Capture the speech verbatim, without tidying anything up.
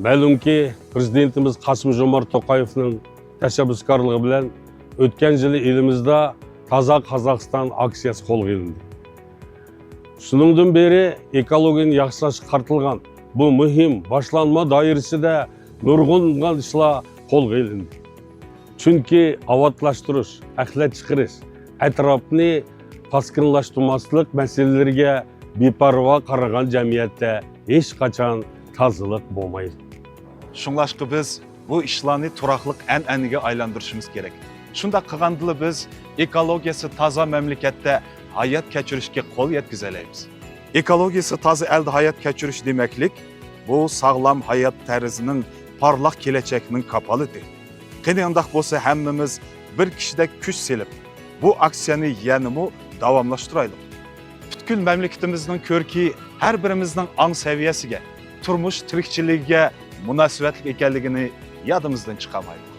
مەلۇمكى، پىرېزىدېنتىمىز قاسىم جومارت توقايېۋنىڭ تەشەببۇسكارلىقى بىلەن ئۆتكەن يىلى ئېلىمىزدا تازا قازاقىستان ئاكسىيەسى قولغا ئېلىندى. شۇنىڭدىن بېرى ئېكولوگىيەنى ياخشىلاشقا قارىتىلغان بۇ مۇھىم باشلانما دائىرىسىدە نۇرغۇنلىغان ئىشلار قولغا ئېلىندى. چۈنكى ئاۋاتلاشتۇرۇش، ئەخلەت چىقىرىش، ئەتراپنى پاسكىنلاشتۇرماسلىق مەسىلىلىرىگە بىپەرۋا قارىغان جەمئىيەتتە ھېچقاچان تازىلىق بولمايدۇ. شۇڭلاشقا بىز بۇ ئىشلارنى تۇراقلىق ئەنئەنىگە ئايلاندۇرۇشىمىز كېرەك. شۇنداق قىلغاندىلا بىز ئېكولوگىيەسى تازا مەملىكەتتە ھايات كەچۈرۈشكە قول يەتكۈزەلەيمىز. ئېكولوگىيەسى تازا ئەلدە ھايات كەچۈرۈش دېمەكلىك، بۇ ساغلام ھايات تەرزىنىڭ پارلاق كېلەچەكنىڭ كاپالىتى. قېنى ئۇنداق بولسا ھەممىمىز بىر كىشىدەك كۈچ سېلىپ، بۇ ئاكسىيەنى يەنىمۇ داۋاملاشتۇرايلى. پۈتكۈل مەملىكىتىمىزنىڭ كۆركى ھەر بىرىمىزنىڭ ئاڭ سەۋىيەسىگە، تۇرمۇش تىرىكچىلىكىگە مۇناسىۋەتلىك ئىكەنلىكىنى يادىمىزدىن چىقارمايلى.